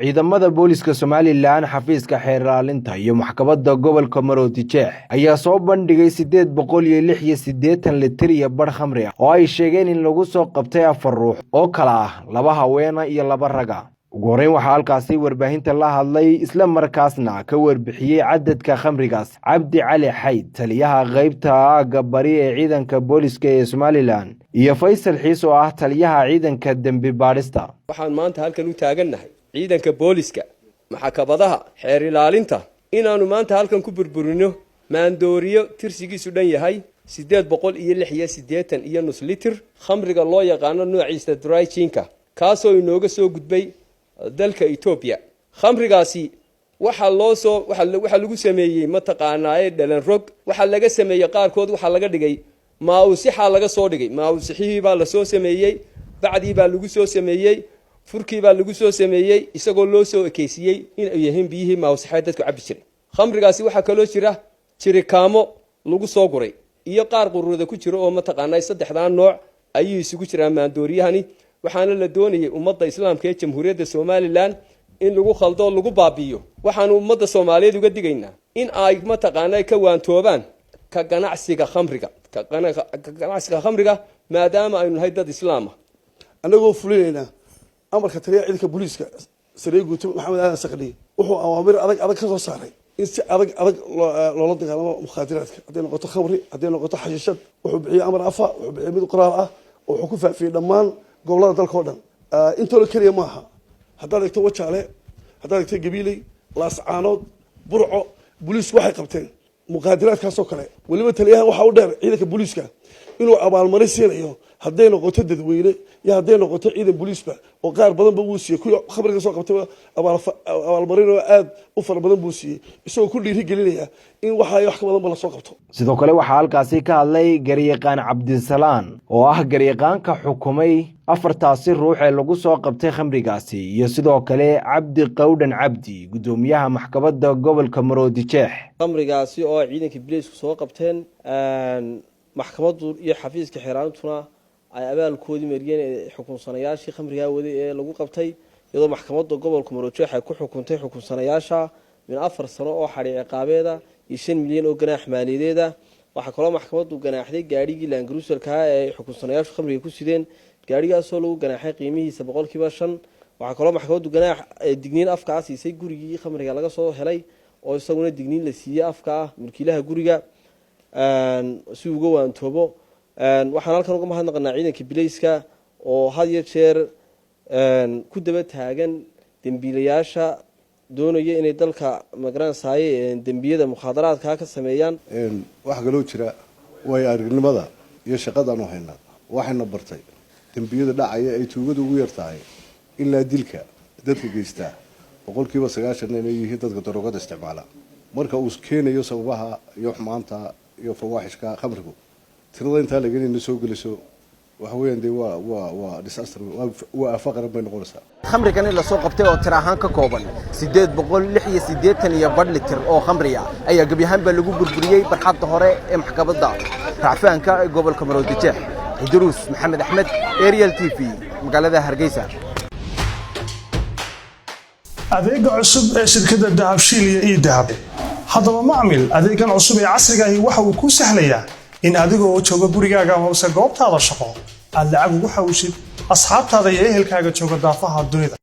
Ciidamada booliska Somaliland, xafiiska xeer ilaalinta iyo maxkamadda gobolka Maroodijeex ayaa soo bandhigay 886 litir iyo badh khamri ah oo ay sheegeen in lagu soo qabtay afar ruux oo kala ah laba haweena iyo laba raga. Ugu horreyn waxaa halkaasi warbaahinta la hadlay, isla markaasna ka warbixiyey cadadka khamrigaas, Cabdi Cali Xayd, taliyaha qaybta aagga bari ee ciidanka booliska ee Somaliland, iyo Faysal Xiis oo ah taliyaha ciidanka dembi baadhista. Waxaan maanta halkan u taagannahay, ciidanka booliska, maxkamadaha, xeer ilaalinta, inaannu maanta halkan ku burburino maandooriyo tirsigiisu dhan yahay 886.5 litir khamriga loo yaqaano noociisa dry gin-ka, kaasoo inooga soo gudbay dalka Etoobiya. Khamrigaasi waxaa loo soo waxaa lagu sameeyey, mataqaanaaye, dhalan rog. Waxaa laga sameeyey qaarkood, waxaa laga dhigay maawsixaa laga soo dhigay. Maawsixihii baa lasoo sameeyey, bacdii baa lagu soo sameeyey, furkii baa lagu soo sameeyey, isagoo loo soo ekeysiiyey inay yihiin biyihii maawsixee dadku cabbi jiray. Khamrigaasi waxaa kaloo jira jirikaamo lagu soo guray iyo qaar quruurada ku jira oo mataqaanaa saddexdaa nooc ayuu isugu jiraa maandooryahani. Waxaana la doonayay ummadda islaamka ee Jamhuuriyadda Somaliland in lagu khaldo, lagu baabi'iyo. Waxaanu ummadda Soomaaliyeed uga digaynaa in ay mataqaanaa ka waantoobaan ka ganacsiga khamriga, maadaama aynu nahay dad islaama. Annagoo fulinaynaa amarka taliyaha ciidanka booliiska, saree guuto Maxamed Aadan Saqdhiye, wuxuu awaamir adag adag ka soo saaray in si adag adag loola dagaalamo mukhaadiraadka, hadday noqoto khamri, hadday noqoto xashiishad. Wuxuu bixiyey amar afa, wuxuu bixiyey mid qoraal ah oo wuxuu ku faafiyey dhammaan gobolada dalka oo dhan. Intooda keliya maaha. Haddaad eegto Wajaale, haddaad eegto Gabiiley, Laascaanood, Burco, booliisku waxay qabteen muqaadiraadkaasoo kale. Weliba taliyahan waxaa u dheer ciidanka booliiska inuu abaalmarin siinayo, hadday noqoto dadweyne iyo hadday noqoto ciidan booliisba, oo qaar badanba wuu siiyey. Kuwii khamriga soo qabtay abaalmarin oo aad u fara badan buu siiyey, isagoo ku dhiiri gelinaya in waxa wax ka badanba lasoo qabto. Sidoo kale waxaa halkaasi ka hadlay garyaqaan Cabdisalaan oo ah garyaqaanka xukumay afartaasi ruux ee lagu soo qabtay khamrigaasi, iyo sidoo kale Cabdi Qowdhan Cabdi, guddoomiyaha maxkamadda gobolka Maroodijeex. Khamrigaasi oo ay ciidanka biliisku soo qabteen, maxkamaddu iyo xafiiska xeeraantuna ay abaalkoodii mariyeen ee xukunsanayaashii khamrigaa waday ee lagu qabtay, iyadoo maxkamadda gobolka Maroodijeex ay ku xukuntay xukunsanayaasha min 4 sano oo xadhi ciqaabeeda iyo 5 milyan oo ganaax maaliyadeeda. Waxaa kaloo maxkamaddu ganaaxday gaadhigii Land Cruiser-kaa ee ay xukunsanayaashu khamriga ku sideen, gaadhigaasoo lagu ganaaxay qiimihiisa 5%. Waxaa kaloo maxkamaddu ganaax digniin afka ah siisay gurigii khamriga laga soo helay, oo isaguna digniin la siiyey afka ah mulkiilaha guriga si uga waantoobo. Waxaan halkan uga mahadnaqanaa ciidanka bilayska oo had iyo jeer ku daba taagan dembiilayaasha doonaya inay dalka magaranaysaye dembiyada mukhaadaraadka ka sameeyaan. Waxaa kaloo jira waayo aragnimada iyo shaqadaanu haynaa waxayna bartay dembiyada dhacaya ay tuugada ugu yar tahay ilaa dilka dadka geystaa 90% inay yihiin dadka daroogada isticmaala. Marka uu keenayo sababaha iyo xumaanta iyo fawaaxishka khamrigu, tirada intaa laganayna soo geliso, waxa weeyaan dee waa disaster, waa aafa qaran bay noqonaysaa. Khamrigani lasoo qabtay oo tir ahaan ka kooban 886.5 litir oo khamriya ayaa gebi ahaanba lagu burburiyey barxadda hore ee maxkamadda racfaanka ee gobolka Maroodijeex. Xiduruus Maxamed Axmed, Ariel TV, magaalada Hargeysa. Adeega cusub ee shirkadda Dahabshiil iyo eDahab. Haddaba macmil, adeegan cusub ee casriga ahi waxa uu kuu sahlayaa in adigoo jooga gurigaaga amase goobtaada shaqo aad lacag ugu xawishid asxaabtaada iyo ehelkaaga jooga daafaha dunida.